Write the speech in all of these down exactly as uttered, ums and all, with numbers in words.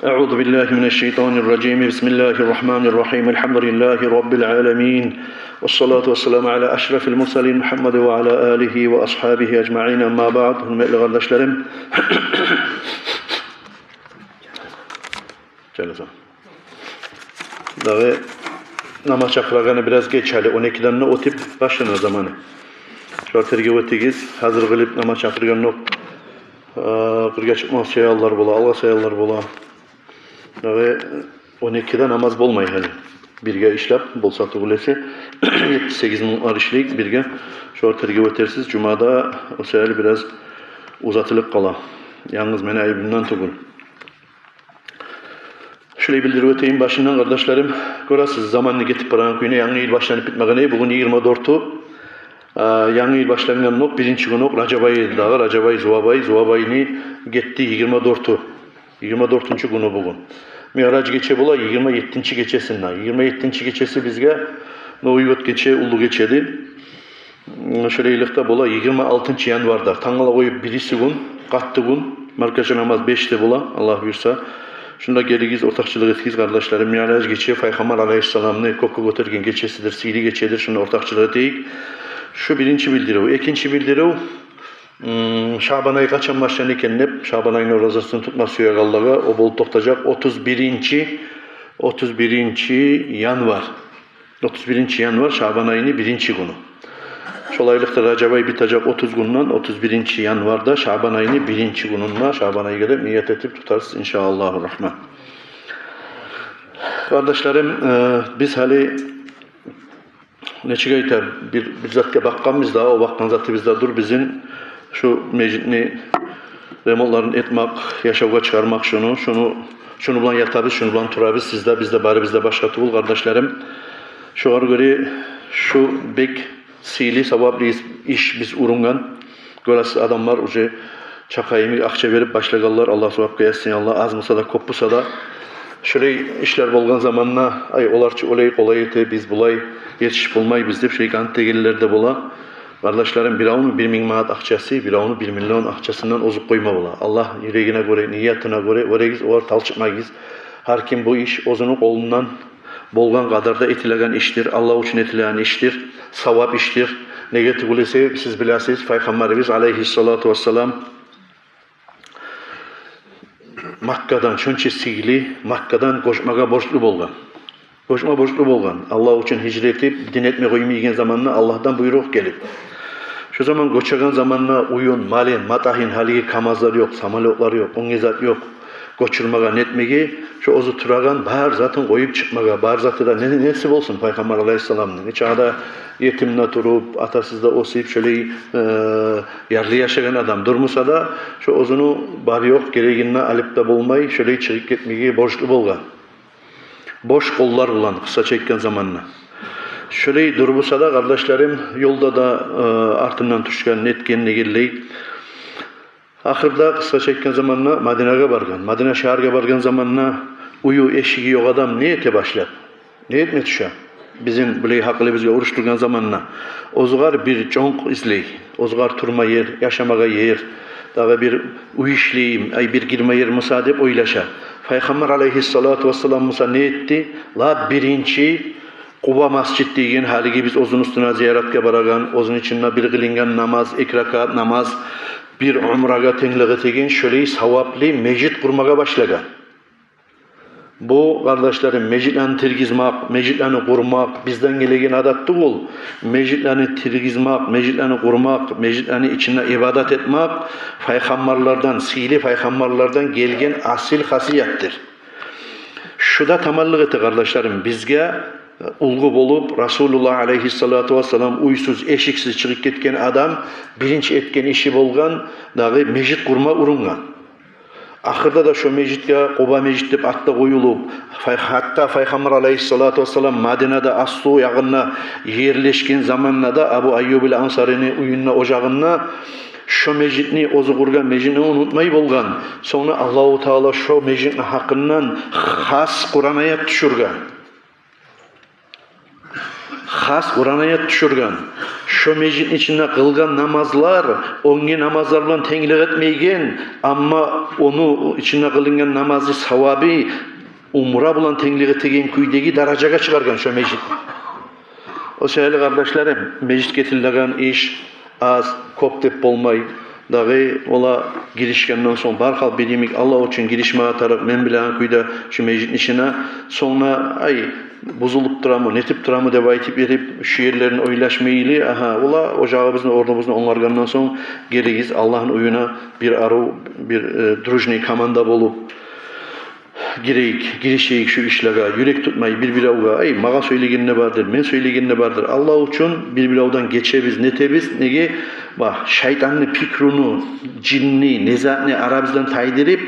أعوذ بالله من الشيطان الرجيم. بسم الله الرحمن الرحيم. الحمد لله رب العالمين. والصلاة والسلام على أشرف المرسلين محمد وعلى آله وأصحابه أجمعين. أما بعد. Гьюрметли къардашларым. Жалаза. Дагъы намаз чакъырагъаны бираз геч гьали, он экиден де оьтюп башлана заманы. Шолар тергев этигиз, гьазир къылып намаз чакъыргъан ёкъ. Къыргъа чыкъма саяллар бола, алгъа саяллар бола. Дагъы он экиде намаз болмай гьали. Бирге ишлеп болса тюгюл эсе, етти-сегиз минутлар ишлейик бирге. Шолар тергев этерсиз, жумада о саялы бираз узатылып къала. Янгыз мени айыбымдан тюгюл. Шулай билдирип оьтейим башындан, къардашларым. Гёресиз, заманны гетип барагъан кюйюне, янгы йыл башланып битмегенге, бугюн йигирма дёртю. Янгы йыл башлангъан ёкъ, биринчи гюн ёкъ, Ражаб ай дагъы, Ражаб ай, Зувап ай, Зувап айны гетди йигирма дёртю. Йигирма дёртюнчю гюню бугюн. Миъраж гече бола йигирма еттинчи гечесинде. Йигирма еттинчи гечеси бизге Новый год гече, уллу гечеди. Шолайлыкъда бола йигирма алтынчы январда. Тангала къоюп бириси гюн, къатты гюн, маркача намаз бешде бола, Аллагь буюрса. Шунда гелигиз, ортакъчылыкъ этигиз, къардашларым. Миъраж гече Пайхаммар алайгьиссаламны кёкге гётерген гечесидир, сыйлы гечедир. Шунда ортакъчылыкъ этейик. Шу биринчи билдирив. Экинчи билдирив, Шабан ай къачан башлана экен деп, Шабан айны оразасын тутма сюегенлеге, о болуп токътажакъ отуз биринчи, отуз биринчи январь. Отуз биринчи январь Шабан айны биринчи гюню. Шолайлыкъда Ражаб ай битежек отуз гюнден, отуз биринчи январда Шабан айны биринчи гюнюнде Шабан айгъа деп ният этип тутарсыз, иншааллагьу рагьман. Къардашларым, биз гьали нечик айта, бир, бир затгъа бакъгъанбыз да, о бакъгъан затыбыз да дюр бизин шу межитни ремонтларын этмек, яшавгъа чыгъармакъ шуну, шуну, шуну булан ятабыз, шуну булан турабыз, сиз де, биз де, барыбыз да башгъа тюгюл, къардашларым. Шогъар гёре шу бек сыйлы, саваплы иш, иш биз урунгъан. Гёресиз, адамлар уже чакъы йимик акъча берип башлагъанлар, Аллагь савапгъа язсын, Аллагь, аз буса да, кёп буса да. Шолай ишлер болгъан заманда, ай, олар чы олай къолай эте, биз булай етишип болмайбыз деп, шолай къант дегенлер де бола. Къардашларым, биревню бир минг манат акъчасы биревню бир миллион акъчасындан озуп къойма бола. Аллагь юрегине гёре, ниятына гёре, гёрегиз, олар талчыкъмагъыз. Гьар ким бу иш оьзюню къолундан болгъан къадарда этилеген ишдир, Аллагь учун этилеген ишдир, савап ишдир. Неге тюгюл эсе, сиз билесиз, Пайхаммарыбыз алайгьиссалату вассалам Маккадан, шонча сыйлы Маккадан гёчмеге борчлу болгъан. Гёчме борчлу болгъан. Аллагь учун гьижра этип, дин этме къоймайгъан заманда Аллагьдан буйрукъ гелип. Шо заман гёчеген заманда уьюн, малын, матагьын, гьалиги КамАЗлар ёкъ, самолётлар ёкъ, оьнге зат ёкъ. Гёчюрмеге, нетмеге, шо оьзю турагъан бар затын къоюп чыкъмагъа, бар заты да не, неси болсун Пайхаммар алайгьиссаламны. Нече де етим де туруп, атасыз да оьсюп, шолай, э, ярлы яшагъан адам дюр буса да, шо оьзюню бар-ёкъ герегин де алып да болмай, шолай чыгъып гетмеге борчлу болгъан. Бош къоллар булан, къысгъача айтгъан заманда. Шолай дюр буса да, къардашларым, ёлда да, э, артындан тюшген, нетген, негенлей. Ахырда, къысгъача айтгъан заманда, Мадинагъа баргъан. Мадина шагьаргъа баргъан заманда уьюю, эшиги ёкъ адам не эте башлап? Не этме тюше? Бизин булай гьакъылыбызгъа уруштургъан заманда оьзюгер бир чонкъ излей. Оьзюгер турма ер, яшамагъа ер, дагъы бир уьй ишлейим, ай, бир гирме ер буса деп ойлаша. Пайхаммар алайгьиссалату вассалам буса не этди? Лап биринчи Къуба масжит деген, гьалиги биз оьзюню уьстюне зияратгъа барагъан, оьзюню ичинде бир къылынгъан намаз, эки ракаат намаз, бир умрагъа тенглик этеген, шолай саваплы межит къурмагъа башлагъан. Бу, къардашларым, межитлени тиргизмек, межитлени къурмакъ бизден гелеген адат тюгюл. Межитлени тиргизмек, межитлени къурмакъ, межитлени ичинде ибадат этмек пайхаммарлардан, сыйлы пайхаммарлардан гелген асил хасиятдыр. Шу да таманлыкъ эте, къардашларым, бизге уьлгю болуп, Расулуллагь алайгьиссалату вассалам уьйсюз, эшиксиз чыгъып гетген адам, биринчи этген иши болгъан дагъы межит къурма урунгъан. Ахырда да шо межитге Къуба межит деп ат да къоюлуп, пай-, гьатта Пайхаммар алайгьиссалату вассалам Мадинада, Аслу ягъында ерлешген заманда да Абу Айюб ал-Ансарини уьюнде, ожагъында шо межитни, оьзю къургъан межитни унутмай болгъан. Сонг Аллагьу Таала шо межитни гьакъындан хас Къуран аят тюшюрген. хас Къуран аят тюшюрген. Шо межитни ичинде къылгъан намазлар оьнге намазлар булан тенглик этмейген, амма ону ичинде къылынгъан намазны савабы умра булан тенглик этеген кюйдеги даражагъа чыгъаргъан шо межитни. О саялы, къардашларым, межитге этилеген иш аз, кёп деп болмай. Дагъы олар гиришгенден сонг, бархал бир йимик Аллагь учун гиришмеге тарыкъ, мен билеген кюйде, шу межитни ичине. Сонг да, ай, бузулуп турамы, нетип турамы деп айтып берип, шу ерлерин ойлашмайлы. Агьа, олар ожагъыбызны, орнубузну онгаргъандан сонг, гелигиз Аллагьны уьюне бир арив, бир, э, дружный команда болуп гирейик, гиришейик шу ишлеге, юрек тутмай бир-биревге, ай, магъа сёйлеген де бардыр, мен сёйлеген де бардыр. Аллагь учун бир-биревден гечебиз, нетебиз. Неге? Бах, шайтанны пикруну, жинни, не затны арабыздан тайдырып,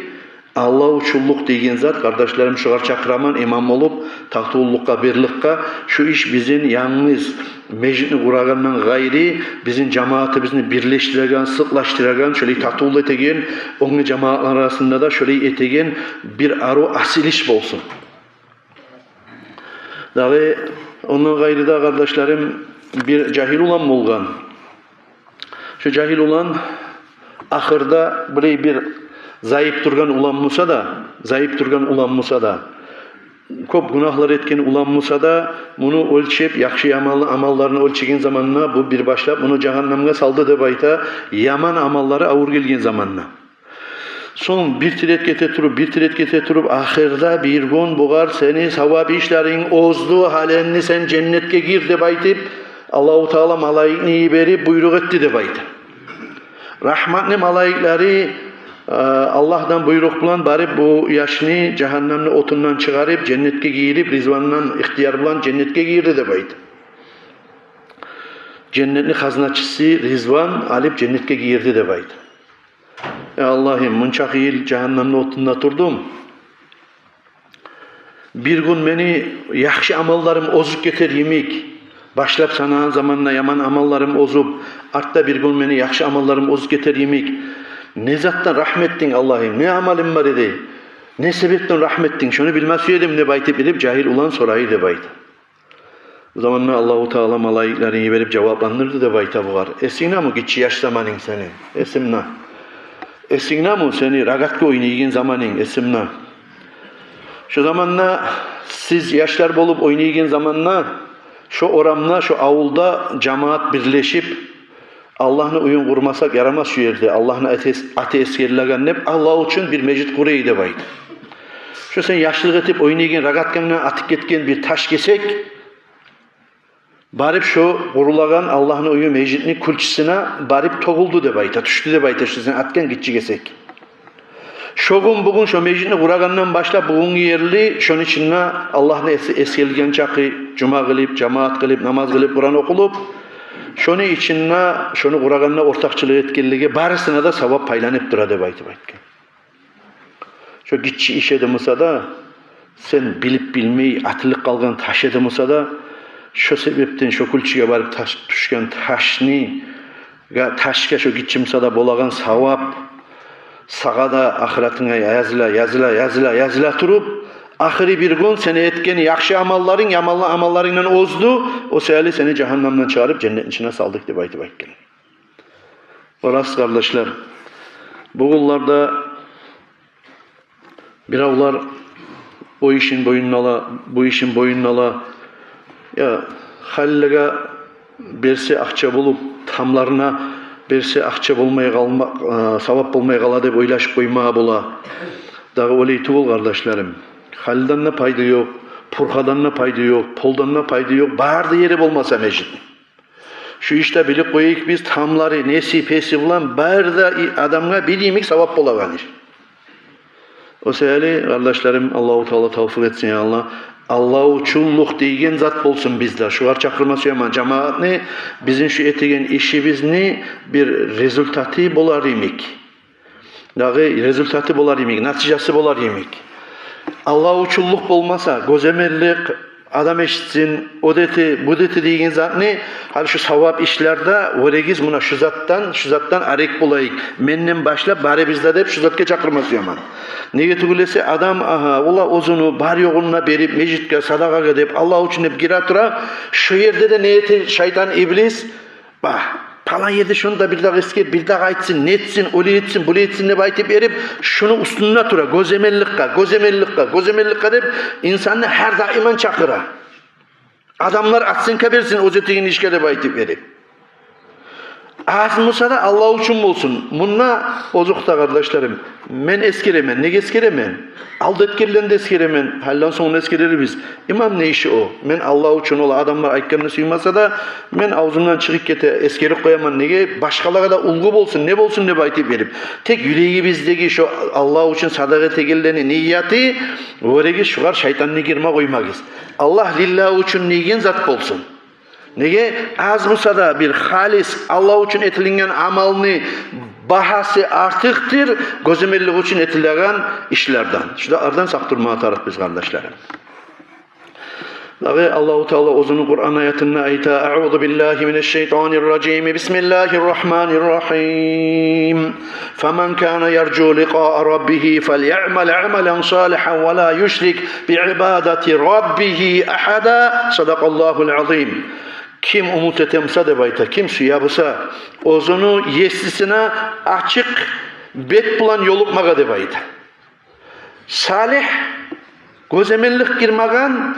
Аллагь учунлукъ деген зат, къардашларым, шугъар чакъыраман, иман болуп, татывлукъгъа, бирликге. Шу иш бизин янгыз межитни къурагъандан къайры, бизин жамаатыбызны бирлешдиреген, сыкълашдырагъан, шолай татывлу этеген, оьнге жамаатлар арасында да шолай этеген бир арив асил иш болсун. Дагъы ондан къайры да, къардашларым, бир жагьил улан болгъан. Шу жагьил улан ахырда, булай бир зайып тургъан улан буса да, зайып тургъан улан буса да, кёп гюнагьлар этген улан буса да, муну оьлчеп, яхшы-яман амалларын оьлчеген заманда, бу бир башлап муну жагьаннамгъа салды деп айта, яман амаллары авур гелген заманда. Сонг бир тирет гете туруп, бир тирет гете туруп, ахырда бир гюн бугъар: «Сени савап ишлеринг озду, гьали энни сен женнетге гир», — деп айтып, Аллагьу Таала малайикни йиберип, буйрукъ этди деп айта. Рагьматны малайиклери, э, Аллагьдан буйрукъ булан барып, бу яшны жагьаннамны отундан чыгъарып, женнетге гийирип, Ризвандан ихтияр булан женнетге гийирди деп айта. Женнетни хазначысы Ризван алып женнетге гийирди деп айта. «Эй Аллагьым, мунчакъы йыл жагьаннамны отунда турдум. Бир гюн мени яхшы амалларым озуп гетер йимик, башлап санагъан заманда яман амалларым озуп, артда бир гюн мени яхшы амалларым озуп гетер йимик. Не затдан рагьму этдинг, Аллагьым? Не амалым бар эди? Не себепден рагьму этдинг? Шону билме сюе эдим», — деп айтып билип, жагьил улан сорай деп айта. Бу заманда Аллагьу Таала малайиклерин йиберип жавапландырды деп айта бугъар: «Эсингдеми гиччи яш заманынг сени? Эсимде. Эсингдеми сени рогатка ойнайгъан заманынг? Эсимде. Шо заманда, сиз яшлар болуп ойнайгъан заманда, шо орамда, шо авулда жамаат бирлешип, Аллагьны уьюн къурмасакъ ярамас шу ерде, Аллагьны аты эс-, аты эсгерилеген деп, Аллагь учун бир межит къурай», — деп айта. «Шо сен яшлыкъ этип ойнайгъан рогаткангдан атып гетген бир таш гесек барып шо къурулагъан Аллагьны уьюн, межитни кюлчюсюне барып тёгюлдю деп айта, тюшдю деп айта, шо сен атгъан гиччи гесек. Шо гюн, бугюн, шо межитни къурагъандан башлап бугюнге ерли шону ичинде Аллагьны эс-, эсгерилген чакъы жума къылып, жамаат къылып, намаз къылып, Къуран охулуп, шону ичинде, шону къурагъанда ортакъчылыкъ этгенлеге барысына да савап пайланып тура», — деп айтып айтгъан. Шо гиччи иш эди буса да, сен билип билмей атылып къалгъан таш эди буса да, шо себепден шо кюлчюге барып таш, тюшген ташны, га-, ташгъа шо гиччи буса да болагъан савап сагъа да ахыратынга языла, языла, языла, языла туруп, ахыры бир гюн сени этген яхшы амалларынг яман амалларынгдан озду, о саялы сени жагьаннамдан чыгъарып, женнетни ичине салдыкъ деп айтып айтгъан. Рас, къардашлар. Бу гюнлерде биревлер о ишин бойнуна ала, бу ишин бойнуна ала. Я, халилеге берсе акъча болуп, тамларына берсе акъча болмай къалма-, э, савап болмай къала деп ойлашып къоймагъа бола. Дагъы олай тюгюл, къардашларым. Халилден де пайда ёкъ, пурхадан да пайда ёкъ, полдан да пайда ёкъ, бары да ери болмаса межитни. Шу ишде билип къояйыкъ биз, тамлары, неси, песи булан бары да и-, адамгъа бир йимик савап болагъан иш. О саялы, къардашларым, Аллагьу Таала тавфикъ этсин, я Аллагь. Аллагь учунлукъ деген зат болсун бизде. Шугъар чакъырма сюемен жамаатны, бизин шу этеген ишибизни бир результаты болар йимик. Дагъы результаты болар йимик, натижасы болар йимик. Аллагь учунлукъ болмаса, гёземеллик, адам эшитсин, о да эте, бу да эте деген затны, гьали шу савап ишлерде вёрегиз, муна шу затдан, шу затдан арек болайыкъ, менден башлап барыбыз да деп шу затгъа чакъырма сюемен. Неге тюгюл эсе адам, агьа, ола оьзюню бар-ёгъун да берип, межитге, садагъагъа деп, Аллагь учун деп гире тура, шу ерде де не эте шайтан, иблис? Ба, палан ерде шуну да бир дагъы эсгер, бир дагъы айтсын, нетсин, олай этсин, булай этсин деп айтып берип, шуну уьстюнде тура, гёземелликге, гёземелликге, гёземелликге деп инсанны гьар даиман чакъыра. Адамлар оценка берсин оьзю этеген ишге деп айтып берип. Аз буса да Аллагь учун болсун. Мунда, озокъда, къардашларым, мен эсгеремен. Неге эсгеремен? Алда этгенлени де эсгеремен. Гьалдан сонг да эсгерербиз. Имамны иши о. Мен Аллагь учун, ол адамлар айтгъанны сюймесе де, мен авзумдан чыгъып гете, эсгерип къояман. Неге? Башгъалагъа да уьлгю болсун, не болсун деп айтып берип. Тек юрегибиздеги шо Аллагь учун садагъа этегенлени нияты, вёрегиз, шугъар шайтанны гирме къоймагъыз. Аллагь лиллагь учун деген зат болсун. Неге? Аз буса да бир халис Аллагь учун этилинген амалны багьасы артыкъдыр гёземеллик учун этилеген ишлерден. Шулардан сакъ турмагъа тарыкъбыз, къардашларым. Дагъы Аллагьу Таала оьзюню Къуран аятында айта: «Аъузу биллагьи минаш-шайтанир-ражим. Бисмиллагьир-рагьманир-рагьим. Фаман кана яржу ликъаа раббигьи фальяъмал аъмалан салигьан ва ла юшрик биъибадати раббигьи агьада». Садакъаллагьул азим. Ким умут эте буса деп айта, ким сюе буса оьзюню есисине ачыкъ бет булан ёлукъмагъа деп айта. Салигь, гёземеллик гирмеген,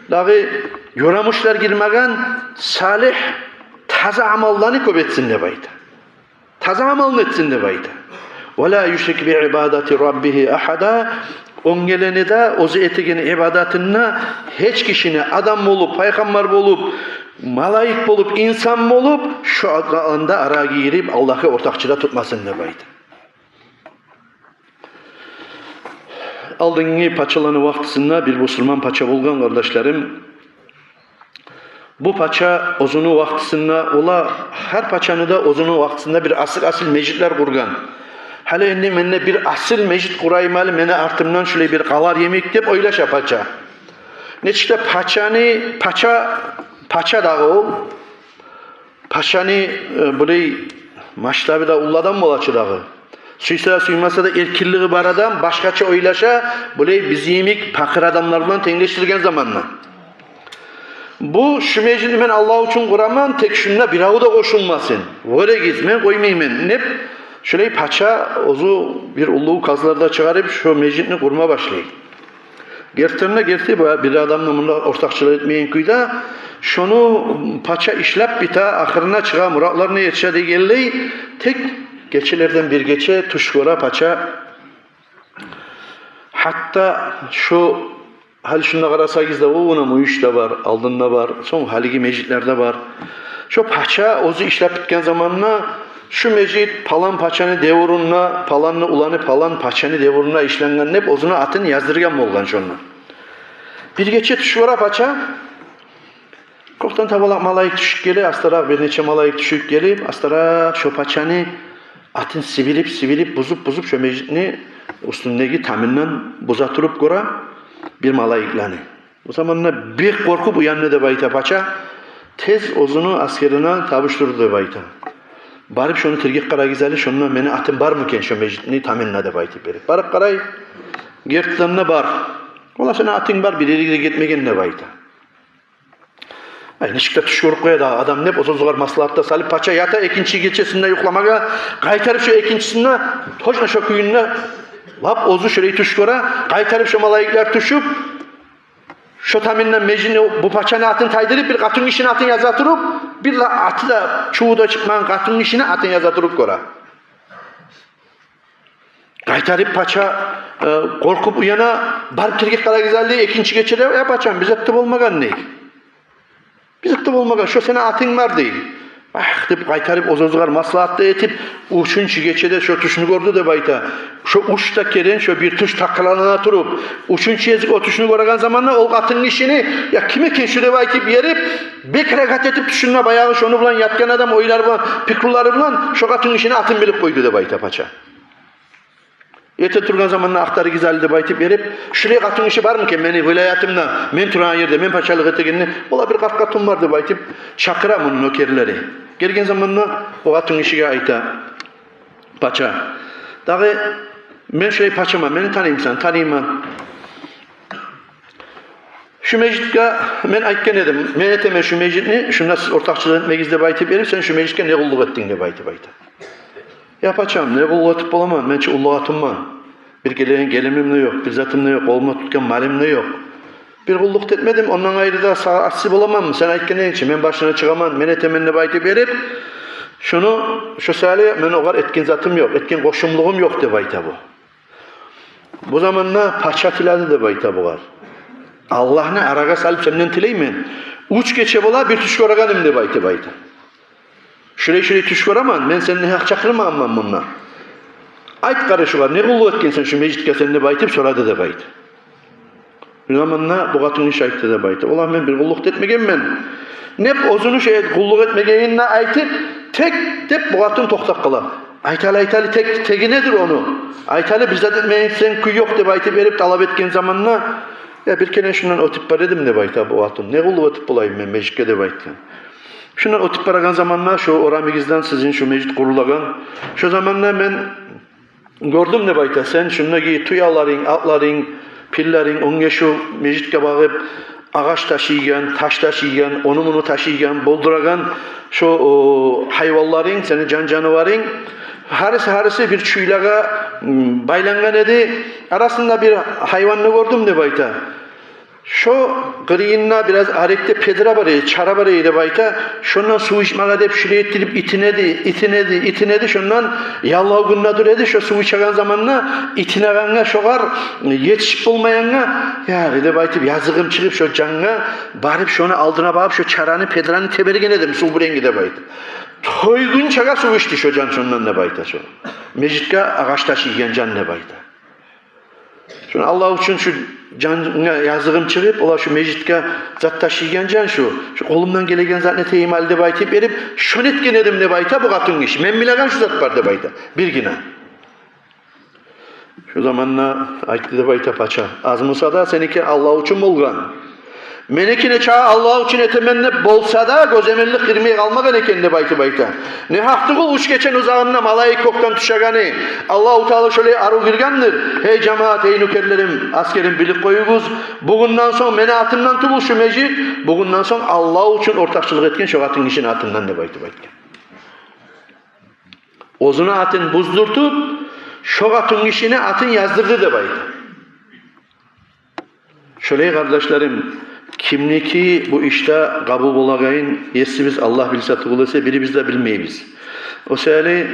дагъы ёрамышлар гирмеген, салигь, таза амалланы кёп этсин деп айта. Таза амалны этсин деп айта. «Ва ла юшрик биъибадати раббигьи агьада». Оьнгелени де оьзю этеген ибадатында гьеч гишини, адам болуп, пайхаммар болуп, малайик болуп, инсан болуп, шо анда ара гирип, Аллагьгъа ортакъчы да тутмасын деп айта. Алдынгъы пачаланы вакътисинде бир бусурман пача болгъан, къардашларым. Бу пача оьзюню вакътисинде, ола, гьар пачаны да оьзюню вакътисинде бир асил-асил межитлер къургъан. Гьали энди мен де бир асил межит къурайым гьали, мени артымдан шулай бир къалар йимик деп ойлаша пача. Нечик де пачаны, пача, пача дагъы о. Пачаны, э, булай масштабы да уллу адам бола чы дагъы. Сюйсе де, сюймесе де, эркинлиги бар адам башгъача ойлаша, булай бизин йимик пакъыр адамлар булан тенглешдирген заманда. Бу, шу межитни мен Аллагь учун къураман, тек шунда бирев де къошулмасын. Вёрегиз, мен къоймайман деп, шулай пача оьзю бир уллу указлар да чыгъарып, шу межитни къурма башлай. Гертиден де герти, бу бир адам да мунда ортакъчылыкъ этмейген кюйде, шону пача ишлеп бите, ахырына чыгъа, муратларына етише дегенлей, тек гечелерден бир гече тюш гёре пача. Гьатта шо, гьали шунда къарасагъыз да, о, муна мюйюш де бар, алдында бар, сонг гьалиги межитлер де бар. Шо пача оьзю ишлеп битген заманда, шу межит палан пачаны девюрюнде, паланны уланы палан пачаны девюрюнде ишленген деп, оьзюню атын яздыргъан болгъан шонда. Бир гече тюш гёре пача, кёкден табалакъ малайик тюшюп геле, астаракъ бир нече малайик тюшюп гелип, астаракъ шо пачаны атын сибирип, сибирип, бузуп, бузуп, шо межитни уьстюндеги тамындан буза туруп гёре бир малайиклени. Бу заманда бек къоркъуп уянды деп айта пача. Тез оьзюню асгерине тапшурду деп айта. Барып шону тергеп къарагъыз гьали, шонда мени атым бармы экен шо межитни тамында деп айтып берип. Барып къарай, гертиден де бар. Ола, сени атынг бар, бир ерге де гетмеген деп айта. Ай, нечик де тюш гёрюп къоя дагъы адам деп, оьз-оьзюне маслагьат да салып, пача ята, экинчи гечесинде юхламагъа, къайтарып шо экинчисинде, точно шо кюйде, лап оьзю шолай тюш гёре, къайтарып шо малайиклер тюшюп, шо тамындан межитни, бу пачаны атын тайдырып, бир къатынгишини атын яза туруп, бир де аты да, чуву да чыкъмагъан къатынгишини атын яза туруп гёре. Къайтарып пача, э, къоркъуп уяна, барып тергеп къарагъыз гьали экинчи гечеде, я пачам, бир зат да болмагъан дей. Бир зат да болмагъан, шо сени атынг бар дей. Ах, деп къайтарып оьз-оьзюне маслагьат да этип, уьчюнчю гечеде шо тюшню гёрдю деп айта. Шо уьч де керен шо бир тюш такрарлана туруп, уьчюнчю гезик о тюшню гёреген заманда ол къатынгишини, я ким экен шо деп айтып берип, бек рагьат этип тюшюнде баягъы шону булан ятгъан адам ойлар булан, пикрулары булан шо къатынгишини атын билип къойду деп айта пача. Эрте тургъан заманда ахтарыгъыз гьали деп айтып берип, шулай къатын гиши бармы экен мени вилаятымда, мен турагъан ерде, мен пачалыкъ этегенде, ола бир къарт къатын бар деп айтып, чакъыра муну нёкерлери. Гелген заманда о къатын гишиге айта пача: «Дагъы мен шулай пачаман, мени таныймысан?» «Таныйман». «Шу межитге мен айтгъан эдим, мен этемен шу межитни, шунда сиз ортакъчылыкъ этмегиз деп айтып берип, сен шу межитге не къуллукъ этдинг?» — деп айтып айта. «Я пачам, не къуллукъ этип боламан, мен чи уллу къатынман. Бир гелеген гелимим де ёкъ, бир затым да ёкъ, къолумда тутгъан малым да ёкъ. Бир къуллукъ да этмедим, ондан къайры да сагъа асси боламанмы? Сен айтгъан эдинг чи, мен башына чыгъаман, мен этемен деп айтып берип, шуну, шу саялы мен огъар этген затым ёкъ, этген къошумлугъум ёкъ», — деп айта бу. Бу заманда пача тиледи деп айта бугъар: «Аллагьны арагъа салып сенден тилеймен. Уьч гече бола бир тюш гёрегеним», — деп айтып айта. «Шулай-шулай тюш гёремен, мен сени гьакъ чакъырмагъанман мунда. Айт къара шугъар, не къуллукъ этгенсен шу межитге сен?» — деп айтып сорады деп айта. Бир заманда бу къатын гиши айтды деп айта: «Валлагь, мен бир къуллукъ да этмегенмен». Неп оьзюню шо къуллукъ этмегенин де айтып, тек деп бу къатын токътап къала. «Айт гьали, айт гьали, тек, теги недир ону? Айт гьали, бир зат этмейсен кюй ёкъ», — деп айтып берип, талап этген заманда: «Я, бир керен шундан оьтюп бара эдим, — деп айта бу къатын. — Не къуллукъ этип болайым мен межитге?» — деп айтгъан. «Шундан оьтюп барагъан заманда шу орамыгъыздан сизин шу межит къурулагъан. Шо заманда мен гёрдюм, — деп айта, — сен шундагъы тюелеринг, атларынг, пиллеринг, онга шу межитге багъып агъач ташыйгъан, таш ташыйгъан, ону-муну ташыйгъан, болдурагъан, шо, о, гьайванларынг, сени жан-жаныварынг, гьариси-гьариси бир чюйлеге, м, байлангъан эди. Арасында бир гьайванны гёрдюм, — деп айта. — Шо къырыйында бираз арекде педре бар эди, чара бар эди, — деп айта. — Шондан сув ичмеге деп шулай этдирип итинеди, итинеди, итинеди. Шондан яллав гюнде тура эди. Шо сув ичеген заманда итинегенге, шогъар етишип болмайгъангъа, яри, — деп айтып, — языгъым чыгъып, шо жангъа барып, шону алдына багъып, шо чараны, педрени теберген эдим сув булангъы», — деп айта. «Тойгъунчагъа сув ичди шо жан шондан, — деп айта, — шо межитге агъач ташыйгъан жан», — деп айта. «Шону Аллагь учун шу жангъа языгъым чыгъып, ола шу межитге зат ташыйгъан жан шу, шу къолумдан гелеген затны этейим гьали деп айтып берип, шону этген эдим, — деп айта бу къатын гиши. — Мен билеген шу зат бар, — деп айта, — биргине». Шо заманда айтды деп айта пача: «Аз буса да сеники Аллагь учун болгъан. Меники нечакъы Аллагь учун этемен деп болса да, гёземеллик гирмей къалмагъан экен, — деп айтып айта. — Не гьакъ тюгюл уьч гечени узагъында малайик кёкден тюшегени, Аллагьу Таала шолай арив гиргендир. Гьей жамаат, гьей нёкерлерим, аскерим, билип къоюгъуз, бугюнден сонг мени атымдан тюгюл шу межит, бугюнден сонг Аллагь учун ортакъчылыкъ этген шо къатын гишини атындан», — деп айтып айтгъан. Оьзюню атын буздуртуп, шо къатын гишини атын яздырды деп айта. Шолай, къардашларым, кимники бу ишде къабул болагъанын Есибиз Аллагь билсе тюгюл эсе, бирибиз де билмейбиз. О саялы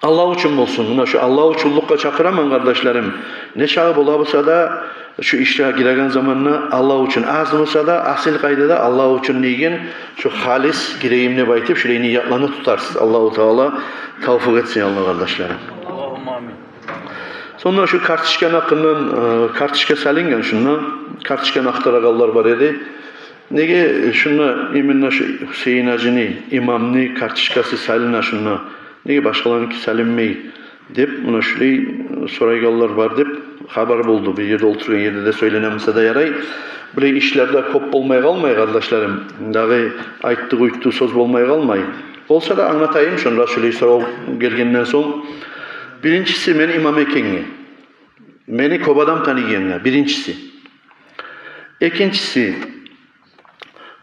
Аллагь учун болсун. Муна шу Аллагь учунлукъгъа чакъыраман, къардашларым. Нечакъы бола буса да, шу ишге гиреген заманда Аллагь учун, аз буса да, асил къайдада Аллагь учун деген шу халис гирейим деп айтып, шулай ниятланы тутарсыз. Аллагьу Таала тавфикъ этсин, Аллагь, къардашларым. Аллагьумма амин. Сонг да шу карточканы гьакъындан, э, карточка салынгъан шунда. Карточканы ахтарагъанлар бар эди. Неге шунда именно шу Гьюсейин гьажини, имамны карточкасы салына шунда? Неге башгъаланыки салынмай деп, муна шулай сорайгъанлар бар деп хабар болду. Бир ерде, олтургъан ерде де сёйлене буса да ярай. Булай ишлер де кёп болмай къалмай, къардашларым. Дагъы айтдыкъ-уьйтдюкъ сёз болмай къалмай. Болса да англатайым шонда, шулай сорав гелгенден сонг. Биринчиси, мени имам экенге, мени кёп адам таныйгъангъа, биринчиси. Экинчиси,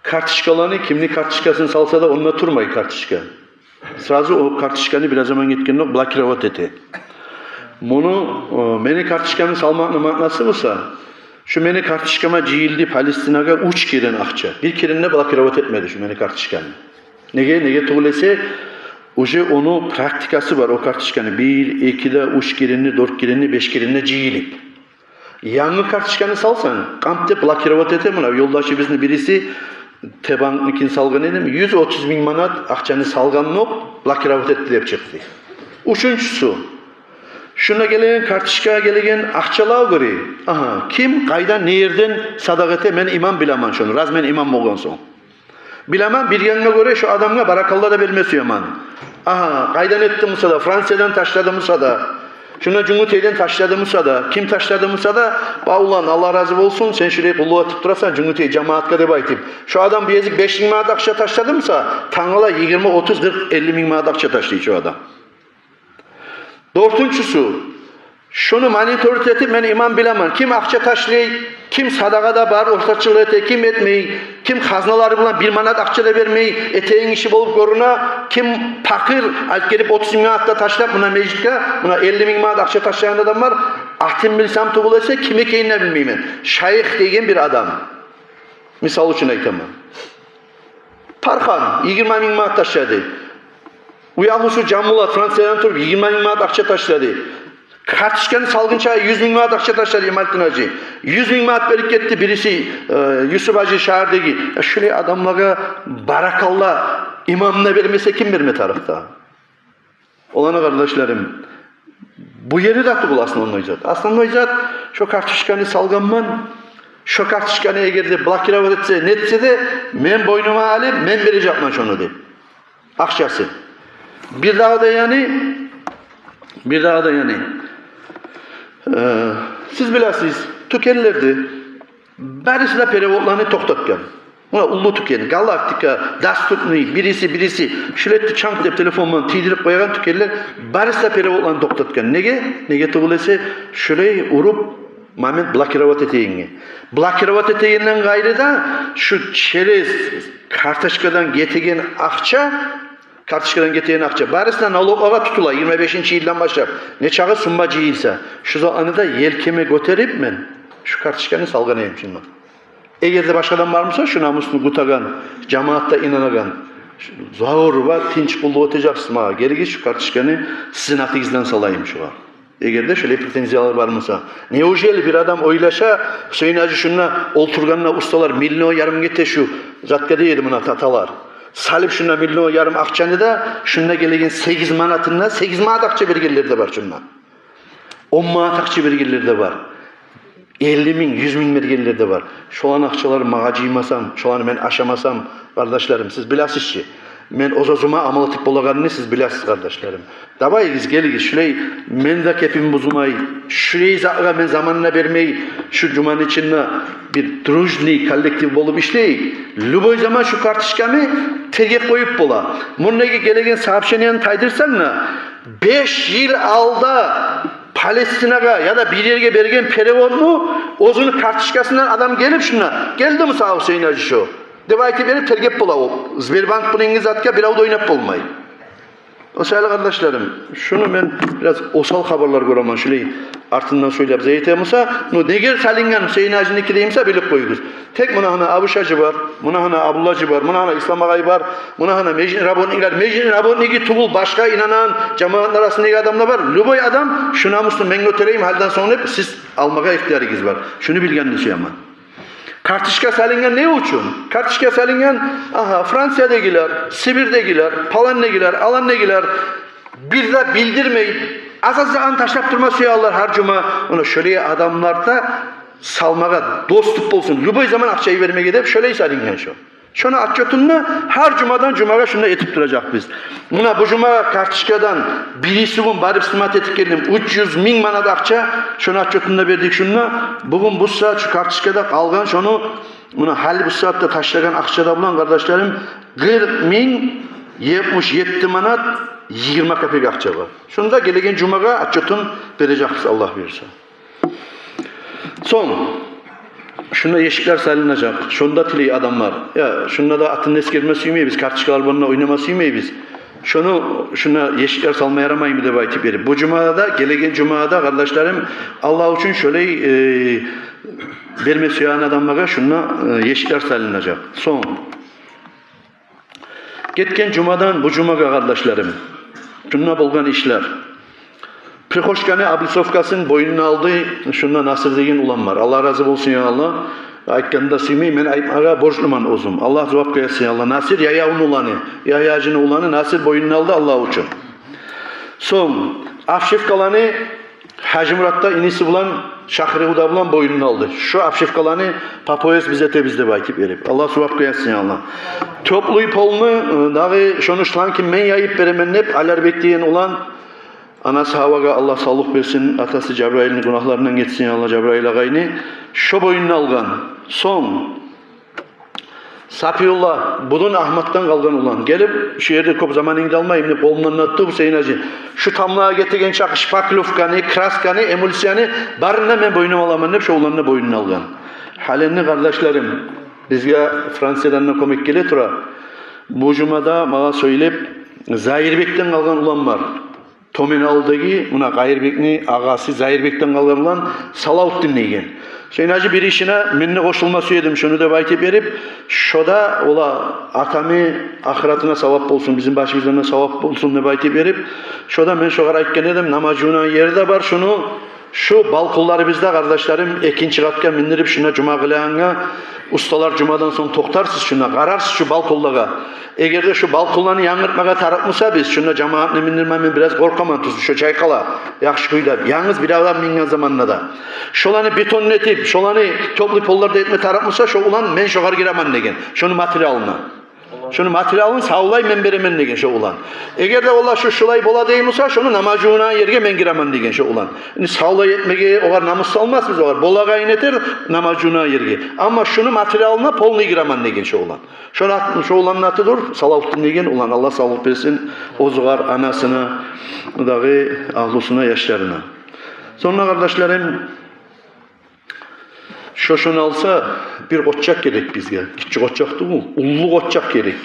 карточкаланы, кимни карточкасын салса да, онда турмай карточка. Сразу о карточканы бир аз заман гетгендокъ блокировать эте. Муну, э, мени карточкамны салмакъны маънасы буса, шу мени карточкама жыйылды Палестинагъа уьч керен акъча. Бир керен де блокировать этмеди шу мени карточканы. Неге, неге тюгюл эсе, уже ону практикасы бар, о карточканы бир, эки де, уьч керен де, дёрт керен де, беш керен де жыйылып. Янгы карточканы салсанг, къамп деп блокировать эте. Муна ёлдашыбызны бириси, Т-банкникин салгъан эдим, юз отуз минг манат акъчаны салгъандокъ, блокировать этди деп чыкъды. Уьчюнчюсю, шунда гелеген, карточкагъа гелеген акъчалагъа гёре, агьа, ким къайдан, не ерден садагъа эте, мен имам билемен шону, раз мен имам болгъан сонг. Билемен, билгенге гёре шо адамгъа баракалла да берме сюемен. Агьа, къайдан этди буса да, Франциядан ташлады буса да, Шунда Жюнгютейден ташлады буса да, ким ташлады буса да, ба улан, Аллагь рази болсун, сен шулай къуллукъ этип турасан Жюнгютей жамаатгъа деп айтып. Шо адам бу гезик беш минг манат акъча ташлады буса, тангала йигирма, отуз, къыркъ, элли минг манат акъча ташлай шо адам. Дёртюнчюсю, шуну мониторить этип, мен имам билемен, ким акъча ташлай, ким садагъа да бар, ортачылыкъ эте, ким этмей, ким хазналары булан бир манат акъча да бермей, этеген иши болуп гёрюне, ким пакъыр, алып гелип отуз минг манат да ташлап, муна межитге, муна элли минг манат акъча ташлагъан адам бар, атын билсем тюгюл эсе, ким экенин де билмеймен. Шайых деген бир адам. Мисал учун айтаман. Тархан, йигирма минг манат ташлады. Уягьлюсю Жамбулат Франциядан туруп йигирма минг манат акъча ташлады. Карточканы салгъынча юз минг манат акъча ташлады Ямалтдин гьажи. Юз минг манат берип гетди бириси, э, Юсуп гьажи шагьардагъы. Э, шулай адамлагъа баракалла, имам да бермесе, ким берме тарыкъ да? Оланы, къардашларым, бу ери де тюгюл основной зат. Основной зат, шо карточканы салгъанман, шо карточканы эгер де блокировать этсе, нетсе де, мен бойнума алып, мен бережекмен шону деп. Акъчасы. Бирдагъы да яни, бирдагъы да яни, э, сиз билесиз, тюкенлерде барысы да переводланы токътатгъан. Муна уллу тюкен, Галактика, Доступный, бириси, бириси, шулай этди, чанг деп телефон булан тийдирип къоягъан тюкенлер, барысы да переводланы токътатгъан. Неге? Неге тюгюл эсе, шулай уруп момент блокировать этегенге. Блокировать этегенден къайры да, шу через карточкадан гетеген акъча, карточкадан гетеген акъча барысы да налоглагъа тутула, йигирма бешинчи йылдан башлап. Не чакъы сумма жыйылса, шу затланы да елкеме гётерип мен шу карточканы салгъан эдим шунда. Эгер де башгъа адам бар буса, шу намусну къутагъан, жамаатда инанагъан, заур ва тынч къуллукъ этежексиз магъа, гелигиз, шу карточканы сизин атыгъыздан салайым шугъар. Эгер де шолай претензиялар бар буса. Неужели бир адам ойлаша, Гьюсейин гьажи шунда олтургъанда усталар миллион ярым гете шу затгъа дейди муна таталар. Салып шунда миллион ярым акъчаны да, шунда гелеген сегиз манатын да, сегиз манат акъча бергенлер де бар шунда. Он манат акъча бергенлер де бар. Элли минг, юз минг бергенлер де бар. Шоланы акъчаларын магъа жыймасам, шоланы мен ашамасам, къардашларым, сиз билесиз чи. Мен оьз-оьзюме амал этип болагъанны сиз билесиз, къардашларым. Давайгиз, гелигиз, шулай мен де кепим бузулмай, шулай затгъа мен заманын бермей, шу жуманы ичинде бир дружный коллектив болуп ишлейик. Любой заман шу карточканы тергеп къоюп бола. Мундагъы гелеген сообщенияны тайдырсанг да, беш йыл алда Палестинагъа яда бир ерге берген переводну оьзюню карточкасындан адам гелип шунда, гелдими сагъа Гьюсейин гьажи шо деп айтып берип тергеп бола. О Сбербанк булангъы затгъа бирев де ойнап болмай. О саялы, къардашларым, шуну мен бираз осал хабарлар гёремен, шулай артындан сёйлеп зат этемен буса, ну, неге салынгъан Гьюсейин гьажиники деймсе, билип къоюгъуз. Тек муна гьана Абуш гьажи бар, муна гьана Абдулла гьажи бар, муна гьана Ислам агъай бар, муна гьана межитни работниклер, межитни работники тюгюл, башгъа инанагъан жамаатны арасындагъы адамлар бар. Любой адам шу намусну мен гётерейим гьалиден сонг деп сиз алмагъа ихтиярыгъыз бар. Шуну билгенни сюемен. Карточка салынгъан не учун? Карточка салынгъан, агьа, Франциядагъылар, Сибирдегилер, паландагъылар, аландагъылар, бир де билдирмей, аз-аз затны ташлап турма сюелер гьар жума. Муна шолай адамлар да салмагъа доступ болсун, любой заман акъча йибермеге деп шолай салынгъан шо. Шону отчётун да гьар жумадан жумагъа шунда этип туражакъбыз. Муна бу жума карточкадан бирисигюн барып снимать этип гелдим, уьч юз минг манат акъча, шону отчётун да бердик шунда. Бугюн бу сагьат шу карточкада къалгъан шону, муна гьали бу сагьатда ташлагъан акъча да булан, къардашларым, къыркъ минг етмиш етти манат йигирма капек акъча бар. Шуну да гелеген жумагъа отчётун бережекбиз, Аллагь буюрса. Сонг шунда эшиклер салынажакъ. Шунда тилей адамлар. Я, шунда да атын эсгерме сюймейбиз, карточкалар булан да ойнама сюймейбиз. Шуну, шунда эшиклер салма ярамаймы деп айтып берип. Бу жумада да, гелеген жумада да, къардашларым, Аллагь учун шолай, э, берме сюеген адамлагъа шунда, э, эшиклер салынажакъ. Сонг Гетген жумадан бу жумагъа, къардашларым, шунда болгъан ишлер. Прихожканы облицовкасын бойнуна алды шунда Насир деген улан бар. Аллагь рази болсун, я Аллагь. Айтгъанны да сюймей, мен айтмагъа борчлуман оьзюм. Аллагь зувап къоясын, я Аллагь. Насир Яхьявну уланы, Яхья гьажини уланы Насир бойнуна алды Аллагь учун. Сонг обшивкаланы Гьажимурат да иниси булан, Шахруда булан бойнуна алды. Шо обшивкаланы по пояс биз этебиз деп айтып берип. Аллагь зувап къоясын, я Аллагь. Тёплый полну, э, дагъы шону шлангын мен яйып беремен деп, Алярбек деген улан, Анасы Гьавагъа Аллагь савлукъ берсин, атасы Жабрайылны гюнагьларындан гечсин, Аллагь, Жабрайыл агъайны. Шо боюнуна алгъан. Сонг Сапиюлла, будун Агьматдан къалгъан улан. Гелип, шу ерде кёп заманынгны да алмайым деп, къолумдан да тутуп, Гьюсейин-гьажи, шу тамлагъа гетеген чакъы шпаклёвканы, красканы, эмульсияны барын да мен боюнума аламан деп, шо улан да боюнуна алгъан. Гьаленни, къардашларым, бизге Франциядан да кёмек геле тура. Бу жумада магъа сёйлеп, Зайырбекден къалгъан улан бар. Тёбен авулдагъы, муна, Къайырбекни агъасы Зайырбекден къалгъан улан Салавутдин деген. Гьюсейин-гьажи, бир ишине мен де къошулма сюе эдим шуну деп айтып берип, шо да, ола, атамны ахыратына савап болсун, бизин башыбыздан да савап болсун деп айтып берип, шо да, мен шогъар айтгъан эдим, намаз жувунагъан ери де бар шуну. Шу балконларыбызда, къардашларым, экинчи къатгъа миндирип, шунда жума къылагъангъа, усталар жумадан сонг токътарсыз, шунда къарарсыз шу балконлагъа. Эгер де шу балконланы янгыртмагъа тарыкъ буса биз, шунда жамаатны миндирме мен бираз къоркъаман, тюзю, шо чайкъала, яхшы кюйде. Янгыз бир адам минген заманда да. Шоланы бетонну этип, шоланы тёплый поллар да этме тарыкъ буса, шо улан, мен шогъар гиремен деген, шону материалына. Шону материалын савлай мен беремен деген шо улан. Эгер де, валлагь, шу шулай бола дей буса, шону намаз жувунагъан ерге мен гиремен деген шо улан. Энни савлай этмеге огъар намус салмасбыз, огъар болагъанын этер намаз жувунагъан ерге. Амма шуну материалына полный гиремен деген шо улан. Шону ат-, шо уланны аты дюр Салавутдин деген улан. Аллагь савлукъ берсин оьзюгер, анасына дагъы, агьлюсюне, яшларына. Сонг, къардашларым, шо, шону алса, бир къоччакъ герек бизге. Гиччи къоччакъ тюгюл, уллу къоччакъ герек.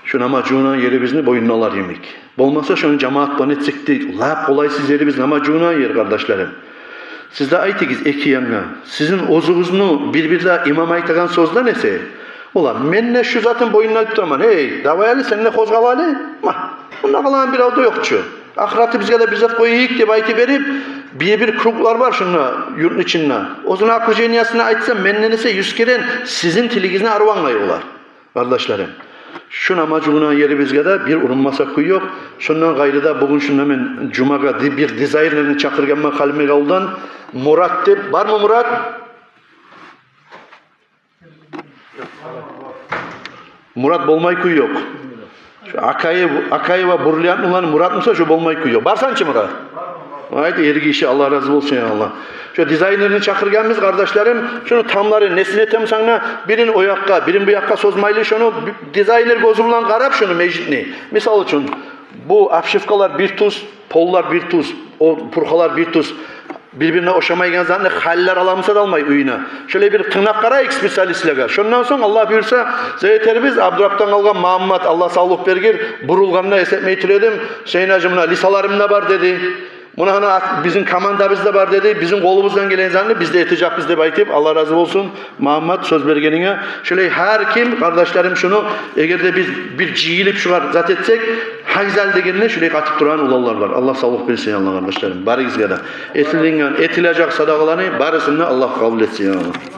Шо намаз жувунагъан ерибизни боюнуна алар йимик. Болмаса, шону жамаат булан этсек де, лап къолайсыз ерибиз намаз жувунагъан ер, къардашларым. Сиз де айтыгъыз эки янгъа. Сизин оьзюгюзню бир-бирде имам айтагъан сёзден эсе, ола, мен де шу затын боюнуна алып тураман. Эй, давай гьали, сен де къозгъал гьали. Ма, мунда къалагъан бирев де ёкъ чу. Ахыратыбызгъа да бир зат къояйыкъ деп айтып берип, бир-бир круглар бар шунда, юртну ичинде. Оьзюню окружениясына айтса, менден эсе юз керен сизин тилигизни арив англай олар, къардашларым. Шу намаз жувунагъан ерибизге де бир урунмасакъ кюй ёкъ. Шондан къайры да, бугюн шунда мен жумагъа ди-, бир дизайнерни чакъыргъанман Халимбекавулдан. Мурат деп, бармы Мурат? Мурат болмай кюй ёкъ. Шу Акаев, Акаева, бриллиант уланы Мурат буса, шу болмай кюй ёкъ. Барсанчы, Мурат. Айт, эргиши, Аллагь рази болсун, я Аллагь. Шу дизайнерни чакъыргъанбыз, къардашларым. Шуну тамларын, несин этемисен де, бирин о якъгъа, бирин бу якъгъа созмайлы, шуну би-, дизайнер гёзю булан къарап шуну, межитни. Мисал учун, бу обшивкалар бир тюз, поллар бир тюз, о пурхалар бир тюз, бир-бирине ошамайгъан затны халилер аламыса да алмай уьюне. Шолай бир тынглап къарайыкъ специалистлеге. Шондан сонг, Аллагь буюрса, зат этербиз. Абдурапдан къалгъан Магьаммат, Аллагь савлукъ бергир, бурулгъанда эс этмей тура эдим. Гьюсейин-гьажи, муна лисаларым да бар деди. Муна гьана ат-, бизин командабыз да бар деди. Бизин къолубуздан гелген затны биз де этежекбиз деп айтып, Аллагь рази болсун. Магьаммат, сёз бергенинге. Шолай гьар ким, къардашларым, шуну, эгер де биз бир жыйылып шугъар зат этсек, гьагъзал дегенде шолай къатып турагъан уланлар бар. Аллагь савлукъ берсин, Аллагь, къардашларым. Барыгъызгъа да. Этилинген, этилежек садагъаланы барысын да Аллагь къабул этсин, Аллагь.